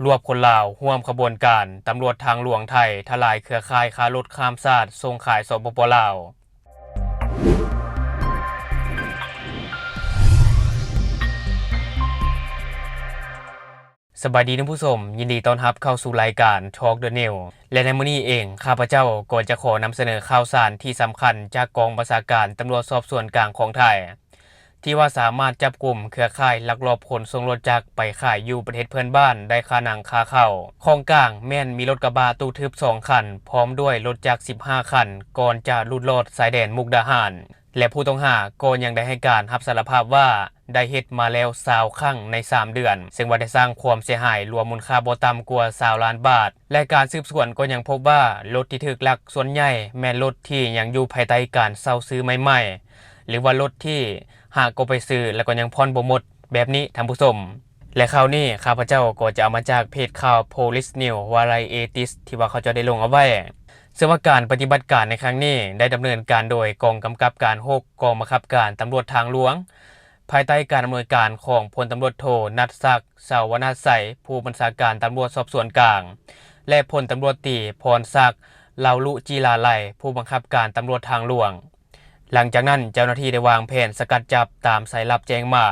ລວບຄົນລາວຮ່ວມຂະບວນການ, ຕຳຫຼວດທາງຫຼວງໄທທະລາຍເຄືອຂ່າຍຄ້າລົດຂ້າມຊາດສົ່ງຂາຍ ສປປ ລາວ. ສະບາຍດີທ່ານຜູ້ຊົມ, ຍິນດີຕ້ອນຮັບເຂົ້າສູ່ລາຍການ Talk the News ແລະ ໃນມື້ນີ້ເອງ ຂ້າພະເຈົ້າກໍຈະຂໍນຳສະເໜີຂ່າວສານທີ່ສຳຄັນຈາກກອງບັນຊາການຕຳຫຼວດສອບສວນກາງຂອງໄທ ທີ່ວ່າສາມາດຈັບກຸມເຄືອຂ່າຍລັກລອບຂົນສົ່ງລົດຈັກໄປຂາຍຢູ່ປະເທດເພື່ອນບ້ານໄດ້ຄາໜັງຄາເຂົ້າ. ຂອງກາງແມ່ນມີລົດກະບະຕູ້ທຶບສອງຄັນ ພ້ອມດ້ວຍລົດຈັກສິບຫ້າຄັນ ກ່ອນຈະຫຼຸດລອດຊາຍແດນມຸກດາຫານ ແລະ ຜູ້ຕ້ອງຫາກໍຍັງໄດ້ໃຫ້ການຮັບສາລະພາບວ່າ ໄດ້ເຮັດມາແລ້ວຊາວຄັ້ງໃນສາມເດືອນ, ເຊິ່ງວ່າໄດ້ສ້າງຄວາມເສຍຫາຍລວມມູນຄ່າບໍ່ຕ່ຳກວ່າຊາວລ້ານບາດ ແລະ ການສືບສວນກໍຍັງພົບວ່າ ລົດທີ່ຖືກລັກສ່ວນໃຫຍ່ແມ່ນລົດທີ່ຍັງຢູ່ພາຍໃຕ້ການເຊົ່າຊື້ໃໝ່ໆ ຫຼືວ່າລົດທີ່ຫາກໍໄປຊື້ ແລ້ວກໍຍັງຜ່ອນບໍ່ໝົດແບບນີ້ທ່ານຜູ້ຊົມ. ແລະ ຂ່າວນີ້ຂ້າພະເຈົ້າກໍຈະເອົາມາຈາກເພຈຂ່າວ Police News Varieties ທີ່ວ່າເຂົາເຈົ້າໄດ້ລົງເອົາໄວ້. ເຊິ່ງວ່າການປະຕິບັດການໃນຄັ້ງນີ້ໄດ້ດຳເນີນການໂດຍກອງກຳກັບການຫົກ ກອງບັງຄັບການຕຳຫຼວດທາງຫຼວງ ພາຍໃຕ້ການອຳນວຍການຂອງພົນຕຳຫຼວດໂທ ນັດສັກ ເສົາວະນາໄຊ ຜູ້ບັນຊາການຕຳຫຼວດສອບສວນກາງ ແລະ ພົນຕຳຫຼວດຕີ ພອນສັກ ເລົາລຸຈິລາໄລ ຜູ້ບັງຄັບການຕຳຫຼວດທາງຫຼວງ. ຫຼັງຈາກນັ້ນ ເຈົ້າໜ້າທີ່ໄດ້ວາງແຜນສະກັດຈັບຕາມສາຍລັບແຈ້ງມາ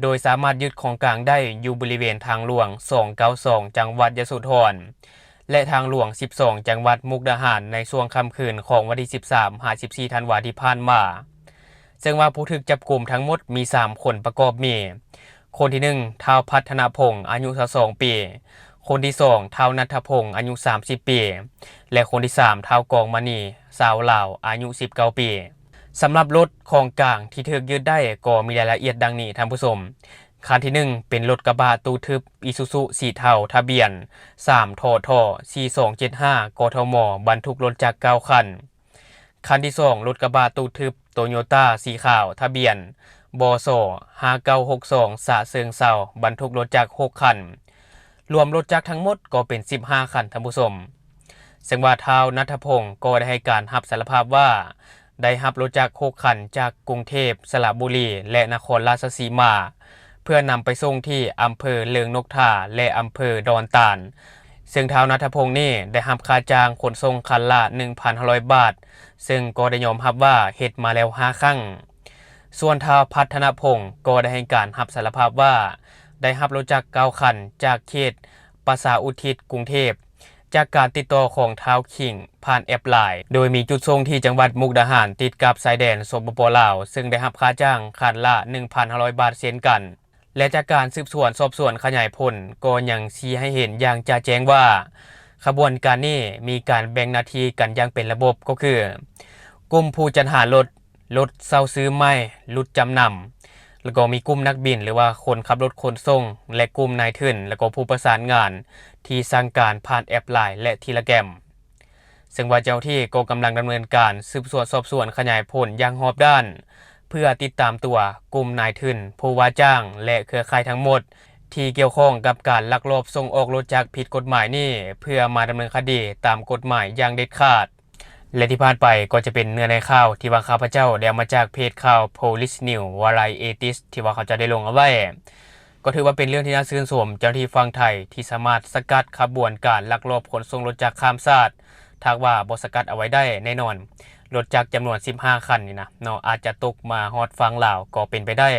ໂດຍສາມາດຍຶດຂອງກາງໄດ້ຢູ່ບໍລິເວນທາງຫຼວງສອງເກົ້າສອງ ຈັງຫວັດຍະໂສທອນ ແລະ ທາງຫຼວງສິບສອງ ຈັງຫວັດມຸກດາຫານ ໃນຊ່ວງຄ່ຳຄືນຂອງວັນທີສິບສາມ ຫາ ສິບສີ່ ທັນວາທີ່ຜ່ານມາ. ເຊິ່ງວ່າຜູ້ຖືກຈັບກຸມທັງໝົດມີສາມຄົນ ປະກອບມີ ຄົນທີໜຶ່ງ ທ້າວພັດທະນະພົງ ອາຍຸຊາວສອງປີ, ຄົນທີສອງ ທ້າວນັດທະພົງ ອາຍຸສາມສິບປີ ແລະ ຄົນທີສາມ ທ້າວກອງມະນີ ຊາວລາວ ອາຍຸສິບເກົ້າປີ. ສຳລັບລົດຂອງກາງທີ່ຖືກຍຶດໄດ້ກໍມີລາຍລະອຽດດັ່ງນີ້ທ່ານຜູ້ຊົມ. ຄັນທີໜຶ່ງ ເປັນລົດກະບະຕູ້ທຶບ ອີຊູຊູ ສີເທົາ ທະບຽນ ສາມ ທທ ສີ່ສອງເຈັດຫ້າ ກທມ ບັນທຸກລົດຈັກເກົ້າຄັນ. ຄັນທີສອງ ລົດກະບະຕູ້ທຶບ ໂຕໂຍຕ້າ ສີຂາວ ທະບຽນ ບສ ຫ້າເກົ້າຫົກສອງ ສະເຊີງເຊົາ ບັນທຸກລົດຈັກຫົກຄັນ. ລວມລົດຈັກທັງໝົດກໍເປັນສິບຫ້າຄັນທ່ານຜູ້ຊົມ. ເຊິ່ງວ່າທ້າວນັດທະພົງກໍໄດ້ໃຫ້ການຮັບສາລະພາບວ່າ ໄດ້ຮັບລົດຈັກຫົກຄັນຈາກກຸງເທບ, ສະລະບູລີ ແລະ ນະຄອນລາຊະສີມາ ເພື່ອນຳໄປສົ່ງທີ່ອຳເພີເລິງນົກທາ ແລະ ອຳເພີດອນຕານ. ເຊິ່ງທ້າວນັດທະພົງນີ້ໄດ້ຮັບຄ່າຈ້າງຂົນສົ່ງຄັນລະໜຶ່ງພັນຫ້າຮ້ອຍບາດ, ເຊິ່ງກໍໄດ້ຍອມຮັບວ່າເຮັດມາແລ້ວຫ້າຄັ້ງ. ສ່ວນທ້າວພັດທະນະພົງກໍໄດ້ໃຫ້ການຮັບສາລະພາບວ່າ ໄດ້ຮັບລົດຈັກເກົ້າຄັນຈາກເຂດປະຊາອຸທິດ ກຸງເທບ ຈາກການຕິດຕໍ່ຂອງທ້າວຄິງຜ່ານແອັບລາຍ ໂດຍມີຈຸດສົ່ງທີ່ຈັງຫວັດມຸກດາຫານ ຕິດກັບຊາຍແດນ ສປປ ລາວ, ເຊິ່ງໄດ້ຮັບຄ່າຈ້າງຄັນລະໜຶ່ງພັນຫ້າຮ້ອຍບາດເຊັ່ນກັນ. ແລະ ຈາກການສືບສວນສອບສວນຂະຫຍາຍຜົນ ກໍຍັງຊີ້ໃຫ້ເຫັນຢ່າງຈະແຈ້ງວ່າ ຂະບວນການນີ້ມີການແບ່ງໜ້າທີ່ກັນຢ່າງເປັນລະບົບ ກໍຄື ກຸ່ມຜູ້ຈັດຫາລົດ, ລົດເຊົ່າຊື້ໃໝ່, ຫຼຸດຈຳນຳ, ແລ້ວກໍມີກຸ່ມນັກບິນ ຫຼືວ່າຄົນຂັບລົດຂົນສົ່ງ ແລະ ກຸ່ມນາຍທຶນ ແລ້ວກໍຜູ້ປະສານງານທີ່ສັ່ງການຜ່ານແອັບລາຍ ແລະ Telegram. ເຊິ່ງວ່າເຈົ້າໜ້າທີ່ກໍກຳລັງດຳເນີນການສືບສວນສອບສວນຂະຫຍາຍຜົນຢ່າງຮອບດ້ານ ເພື່ອຕິດຕາມຕົວກຸ່ມນາຍທຶນ, ຜູ້ວ່າຈ້າງ ແລະ ເຄືອຂ່າຍທັງໝົດ ທີ່ກ່ຽວຂ້ອງກັບການລັກລອບສົ່ງອອກລົດຈັກຜິດກົດໝາຍນີ້ ເພື່ອມາດຳເນີນຄະດີຕາມກົດໝາຍຢ່າງເດັດຂາດ. ແລະ ທີ່ຜ່ານໄປກໍຈະເປັນເນື້ອໃນຂ່າວທີ່ວ່າຂ້າພະເຈົ້າໄດ້ເອົາມາຈາກເພຈຂ່າວ Police News Varieties ທີ່ວ່າເຂົາເຈົ້າໄດ້ລົງເອົາໄວ້. ກໍຖືວ່າເປັນເລື່ອງທີ່ໜ້າຊື່ນຊົມເຈົ້າໜ້າທີ່ຝັ່ງໄທ ທີ່ສາມາດສະກັດຂະບວນການລັກລອບຂົນສົ່ງລົດຈັກຂ້າມຊາດ. ຖ້າຫາກວ່າບໍ່ສະກັດເອົາໄວ້ໄດ້ ແນ່ນອນ ລົດຈັກຈຳນວນສິບຫ້າຄັນນີ້ນະເນາະ ອາດຈະຕົກມາຮອດຝັ່ງລາວກໍເປັນໄປໄດ້.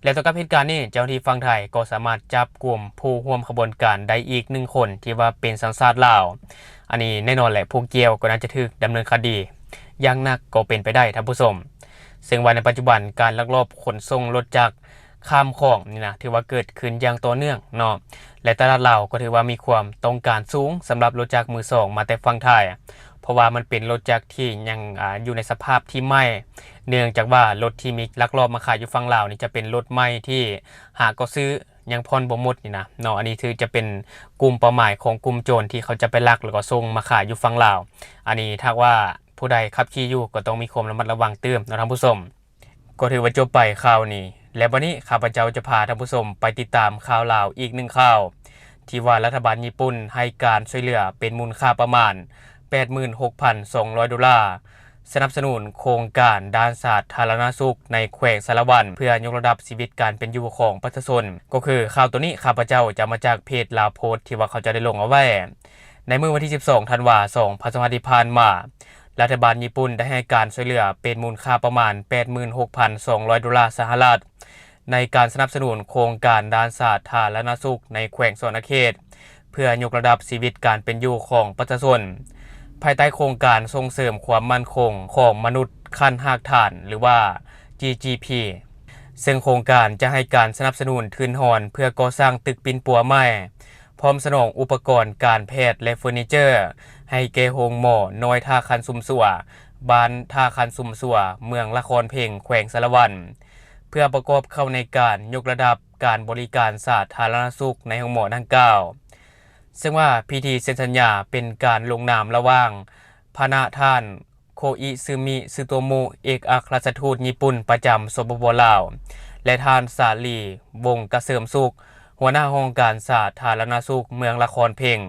ແລະ ຕໍ່ກັບເຫດການນີ້ ເຈົ້າໜ້າທີ່ຝັ່ງໄທກໍສາມາດຈັບກຸມຜູ້ຮ່ວມຂະບວນການໄດ້ອີກໜຶ່ງຄົນ ທີ່ວ່າເປັນສັນຊາດລາວ. ອັນນີ້ແນ່ນອນແຫຼະ ຜູ້ກ່ຽວກໍໜ້າຈະຖືກດຳເນີນຄະດີຢ່າງໜັກກໍເປັນໄປໄດ້ທ່ານຜູ້ຊົມ. ເຊິ່ງວ່າໃນປັດຈຸບັນ ການລັກລອບຂົນສົ່ງລົດຈັກຂ້າມຂອງນີ້ນະ ຖືວ່າເກີດຂຶ້ນຢ່າງຕໍ່ເນື່ອງເນາະ ແລະ ຕະຫຼາດລາວກໍຖືວ່າມີຄວາມຕ້ອງການສູງສຳລັບລົດຈັກມືສອງມາແຕ່ຝັ່ງໄທ ເພາະວ່າມັນເປັນລົດຈັກທີ່ຍັງ ອາ ຢູ່ໃນສະພາບທີ່ໃໝ່ ເນື່ອງຈາກວ່າລົດທີ່ມີລັກລອບມາຂາຍຢູ່ຝັ່ງລາວນີ້ ຈະເປັນລົດໃໝ່ທີ່ຫາກໍຊື້ ຍັງຜ່ອນບໍ່ໝົດນີ້ນະເນາະ. ອັນນີ້ຖືຈະເປັນກຸ່ມເປົ້າໝາຍຂອງກຸ່ມໂຈນທີ່ເຂົາຈະໄປລັກ ແລ້ວກໍສົ່ງມາຂາຍຢູ່ຝັ່ງລາວ. ອັນນີ້ຖ້າຫາກວ່າຜູ້ໃດຂັບຂີ່ຢູ່ ກໍຕ້ອງມີຄວາມລະມັດລະວັງຕື່ມເນາະທ່ານຜູ້ຊົມ. ກໍຖືວ່າຈົບໄປຂ່າວນີ້ ແລະ ບັດນີ້ຂ້າພະເຈົ້າຈະພາທ່ານຜູ້ຊົມໄປຕິດຕາມຂ່າວລາວອີກໜຶ່ງຂ່າວ ທີ່ວ່າລັດຖະບານຍີ່ປຸ່ນໃຫ້ການຊ່ວຍເຫຼືອເປັນມູນຄ່າປະມານແປດໝື່ນຫົກພັນສອງຮ້ອຍໂດລາ ສະໜັບສະໜູນໂຄງການດ້ານສາທາລະນະສຸກໃນແຂວງສາລະວັນ ເພື່ອຍົກລະດັບຊີວິດການເປັນຢູ່ຂອງປະຊາຊົນ. ກໍຄືຂ່າວໂຕນີ້ ຂ້າພະເຈົ້າຈະເອົາມາຈາກເພຈລາວໂພສທີ່ວ່າເຂົາເຈົ້າໄດ້ລົງເອົາໄວ້. ໃນມື້ວັນທີສິບສອງ ທັນວາ ສອງພັນຊາວຫ້າ ທີ່ຜ່ານມາ, ລັດຖະບານຍີ່ປຸ່ນໄດ້ໃຫ້ການຊ່ວຍເຫຼືອເປັນມູນຄ່າປະມານ ແປດໝື່ນຫົກພັນສອງຮ້ອຍ ໂດລາສະຫະລັດ ໃນການສະໜັບສະໜູນໂຄງການດ້ານສາທາລະນະສຸກໃນແຂວງສະຫວັນນະເຂດ ເພື່ອຍົກລະດັບຊີວິດການເປັນຢູ່ຂອງປະຊາຊົນ ພາຍໃຕ້ໂຄງການສົ່ງເສີມຄວາມໝັ້ນຄົງຂອງມະນຸດຂັ້ນຮາກຖານ ຫຼືວ່າ GGP ເຊິ່ງໂຄງການຈະໃຫ້ການສະໜັບສະໜູນທຶນຮອນເພື່ອກໍ່ສ້າງຕຶກປິ່ນປົວໃໝ່ ພ້ອມສະໜອງອຸປະກອນການແພດ ແລະ ເຟີນີເຈີ ໃຫ້ແກ່ໂຮງໝໍນ້ອຍທ່າຄັນຊຸມຊົ່ວ ບ້ານທ່າຄັນຊຸມຊົ່ວ ເມືອງລະຄອນເພັງ ແຂວງສາລະວັນ ເພື່ອປະກອບເຂົ້າໃນການຍົກລະດັບການບໍລິການສາທາລະນະສຸກໃນໂຮງໝໍດັ່ງກ່າວ. ເຊິ່ງວ່າພິທີເຊັນສັນຍາເປັນການລົງນາມລະຫວ່າງພະນະທ່ານ ໂຄອິຊຶມິ ຊຶໂຕມຸ ເອກອັກຄະລັດຖະທູດຍີ່ປຸ່ນປະຈຳ ສປປ ລາວ ແລະ ທ່ານ ສາລີ ວົງກະເສີມສຸກ ຫົວໜ້າຫ້ອງການສາທາລະນະສຸກເມືອງລະຄອນເພັງ,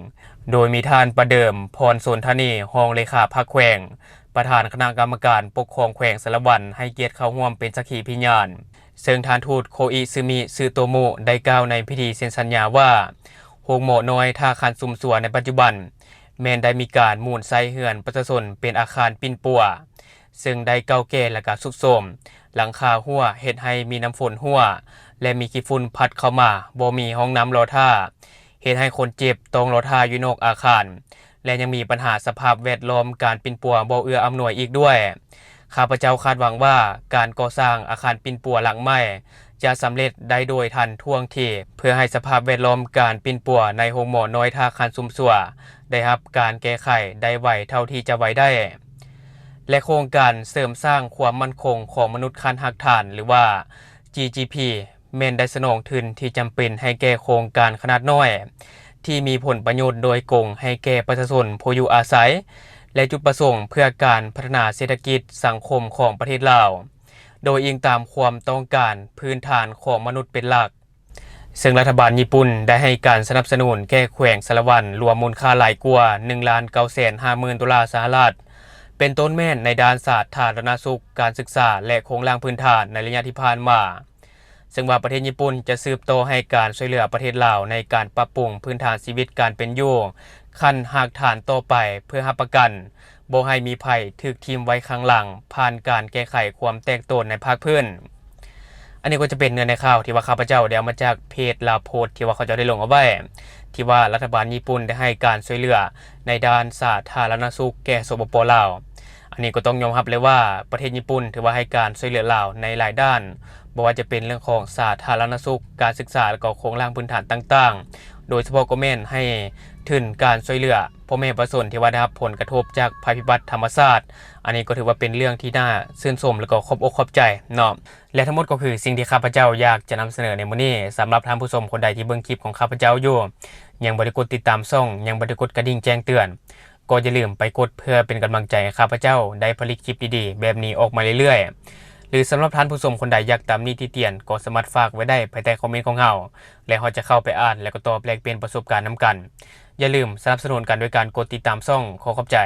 ໂດຍມີທ່ານ ປະເດີມ ພອນສົນທະນີ ຮອງເລຂາພັກແຂວງ ປະທານຄະນະກຳມະການປົກຄອງແຂວງສາລະວັນ ໃຫ້ກຽດເຂົ້າຮ່ວມເປັນສັກຂີພິຍານ. ເຊິ່ງທ່ານທູດ ໂຄອິຊຶມິ ຊຶໂຕມຸ ໄດ້ກ່າວໃນພິທີເຊັນສັນຍາວ່າ ໂຮງໝໍນ້ອຍທ່າຄັນຊຸມຊົ່ວໃນປັດຈຸບັນ ແມ່ນໄດ້ມີການໝູນໃຊ້ເຮືອນປະຊາຊົນເປັນອາຄານປິ່ນປົວ ເຊິ່ງໄດ້ເກົ່າແກ່ ແລະ ກະຊຸດໂຊມ, ຫຼັງຄາຮົ່ວເຮັດໃຫ້ມີນ້ຳຝົນຮົ່ວ ແລະ ມີຂີ້ຝຸ່ນພັດເຂົ້າມາ, ບໍ່ມີຫ້ອງນ້ຳລໍຖ້າ, ເຮັດໃຫ້ຄົນເຈັບຕ້ອງລໍຖ້າຢູ່ນອກອາຄານ ແລະ ຍັງມີບັນຫາສະພາບແວດລ້ອມການປິ່ນປົວບໍ່ເອື້ອອຳນວຍອີກດ້ວຍ. ຂ້າພະເຈົ້າຄາດຫວັງວ່າການກໍ່ສ້າງອາຄານປິ່ນປົວຫຼັງໃໝ່ຈະສຳເລັດໄດ້ໂດຍທັນທ່ວງທີ ເພື່ອໃຫ້ສະພາບແວດລ້ອມການປິ່ນປົວໃນໂຮງໝໍນ້ອຍທ່າຄັນຊຸມຊົ່ວໄດ້ຮັບການແກ້ໄຂໄດ້ໄວເທົ່າທີ່ຈະໄວໄດ້ ແລະ ໂຄງການເສີມສ້າງຄວາມໝັ້ນຄົງຂອງມະນຸດຂັ້ນຮາກຖານ ຫຼືວ່າ GGP ແມ່ນໄດ້ສະໜອງທຶນທີ່ຈຳເປັນໃຫ້ແກ່ໂຄງການຂະໜາດນ້ອຍ ທີ່ມີຜົນປະໂຫຍດໂດຍກົງໃຫ້ແກ່ປະຊາຊົນຜູ້ຢູ່ອາໄສ ແລະ ຈຸດປະສົງເພື່ອການພັດທະນາເສດຖະກິດສັງຄົມຂອງປະເທດລາວ ໂດຍອີງຕາມຄວາມຕ້ອງການພື້ນຖານຂອງມະນຸດເປັນຫຼັກ. ເຊິ່ງລັດຖະບານຍີ່ປຸ່ນໄດ້ໃຫ້ການສະໜັບສະໜູນແກ່ແຂວງສາລະວັນລວມມູນຄ່າຫຼາຍກວ່າ ໜຶ່ງລ້ານເກົ້າແສນຫ້າໝື່ນ ໂດລາສະຫະລັດ ເປັນຕົ້ນແມ່ນໃນດ້ານສາທາລະນະສຸກ, ການສຶກສາ ແລະ ໂຄງລ່າງພື້ນຖານໃນໄລຍະທີ່ຜ່ານມາ. ເຊິ່ງວ່າປະເທດຍີ່ປຸ່ນຈະສືບຕໍ່ໃຫ້ການຊ່ວຍເຫຼືອປະເທດລາວໃນການປັບປຸງພື້ນຖານຊີວິດການເປັນຢູ່ຂັ້ນຮາກຖານຕໍ່ໄປ ເພື່ອຮັບປະກັນບໍ່ໃຫ້ມີໃຜຖືກຖິ້ມໄວ້ຂ້າງຫຼັງ ຜ່ານການແກ້ໄຂຄວາມແຕກໂຕນໃນພາກພື້ນ. ອັນນີ້ກໍຈະເປັນເນື້ອໃນຂ່າວທີ່ວ່າຂ້າພະເຈົ້າໄດ້ເອົາມາຈາກເພຈລາວໂພສທີ່ວ່າເຂົາເຈົ້າໄດ້ລົງເອົາໄວ້ ທີ່ວ່າລັດຖະບານຍີ່ປຸ່ນໄດ້ໃຫ້ການຊ່ວຍເຫຼືອໃນດ້ານສາທາລະນະສຸກແກ່ ສປປ ລາວ. ອັນນີ້ກໍຕ້ອງຍອມຮັບເລີຍວ່າ ປະເທດຍີ່ປຸ່ນຖືວ່າໃຫ້ການຊ່ວຍເຫຼືອລາວໃນຫຼາຍດ້ານ, ບໍ່ວ່າຈະເປັນເລື່ອງຂອງສາທາລະນະສຸກ, ການສຶກສາ ແລະ ກໍໂຄງລ່າງພື້ນຖານຕ່າງໆ, ໂດຍສະເພາະກໍແມ່ນໃຫ້ທຶນການຊ່ວຍເຫຼືອພໍ່ແມ່ປະຊາຊົນທີ່ວ່າໄດ້ຮັບຜົນກະທົບຈາກໄພພິບັດທຳມະຊາດ. ອັນນີ້ກໍຖືວ່າເປັນເລື່ອງທີ່ໜ້າຊື່ນຊົມ ແລະ ກໍຂອບອົກຂອບໃຈເນາະ. ແລະ ທັງໝົດກໍຄືສິ່ງທີ່ຂ້າພະເຈົ້າຢາກຈະນຳສະເໜີໃນມື້ນີ້. ສຳລັບທ່ານຜູ້ຊົມຄົນໃດທີ່ເບິ່ງຄລິບຂອງຂ້າພະເຈົ້າຢູ່ ຍັງບໍ່ໄດ້ກົດຕິດຕາມຊ່ອງ, ຍັງບໍ່ໄດ້ກົດກະດິ່ງແຈ້ງເຕືອນ, ກໍຢ່າລືມໄປກົດເພື່ອເປັນກຳລັງໃຈໃຫ້ຂ້າພະເຈົ້າໄດ້ຜະລິດຄລິບດີໆແບບນີ້ອອກມາເລື້ອຍໆ. ຫຼື ສຳລັບທ່ານຜູ້ຊົມຄົນໃດຢາກຕຳໜິຕິຕຽນ ກໍສາມາດຝາກໄວ້ໄດ້ພາຍໃຕ້ຄອມເມັນຂອງເຮົາ ແລະ ເຮົາຈະເຂົ້າໄປອ່ານ ແລະ ກໍຕອບແລກປ່ຽນປະສົບການນຳກັນ. ຢ່າລືມສະໜັບສະໜູນກັນໂດຍການກົດຕິດຕາມຊ່ອງ. ຂໍຂອບໃຈ.